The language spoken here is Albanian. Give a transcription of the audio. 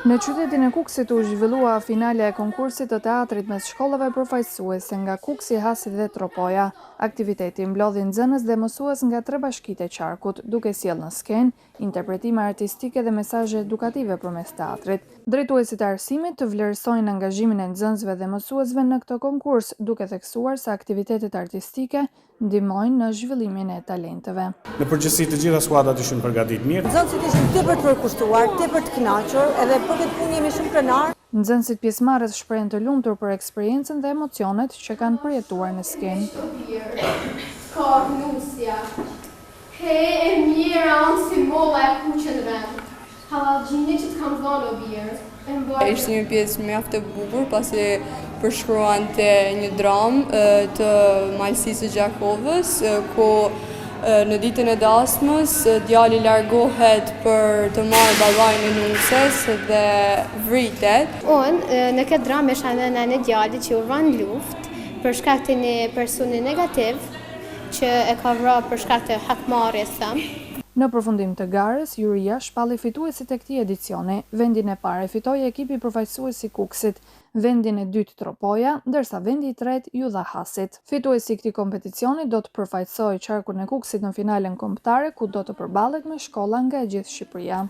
Në qytetin e Kukësit u zhvillua finalja e konkursit të teatrit mes shkollave përfaqësuese nga Kukësi, Hasi dhe Tropoja. Aktiviteti mblodhi nxënës dhe mësues nga tre bashkitë e qarkut, duke sjellë në skenë interpretime artistike dhe mesazhe edukative përmes teatrit. Drejtuesit e arsimit të vlerësojnë angazhimin e nxënësve dhe mësuesve në këtë konkurs, duke theksuar se aktivitetet artistike ndihmojnë në zhvillimin e talenteve. Në përgjithësi të gjitha skuadrat ishin përgatit mirë. Nxënësit ishin tepër të përkushtuar, tepër të kënaqur, edhe për këtë punë jemi shumë krenar. Nxënësit pjesëmarrës shprehen të lumtur për eksperiencën dhe emocionet që kanë përjetuar në skenë. Ka nusja. He e mjera unë si molla e kuqe në vend. Hallallgjine që të kam dhënë o bir. E mbarë. Ishte një pjesë mjaft e bukur pasi përshkruante një dramë të Malësisë së Gjakovës, ku në ditën e dasmës djali largohet për të marrë babain e nuses dhe vritet. Unë në këtë dramë isha nëna e një djalit që u vra në luftë për shkak të një personi negativ që e ka vra për shkak të hakmarrjes së. Në përfundim të garës, juria shpalli fituesit e këtij edicioni. Vendin e parë e fitoi ekipi përfaqësues i Kukësit, vendin e dytë Tropoja, ndërsa vendi i tretë iu dha Hasit. Fituesi i këtij kompeticioni do të përfaqësojë qarkun e Kukësit në finalen kombëtare ku do të përballet me shkolla nga e gjithë Shqipëria.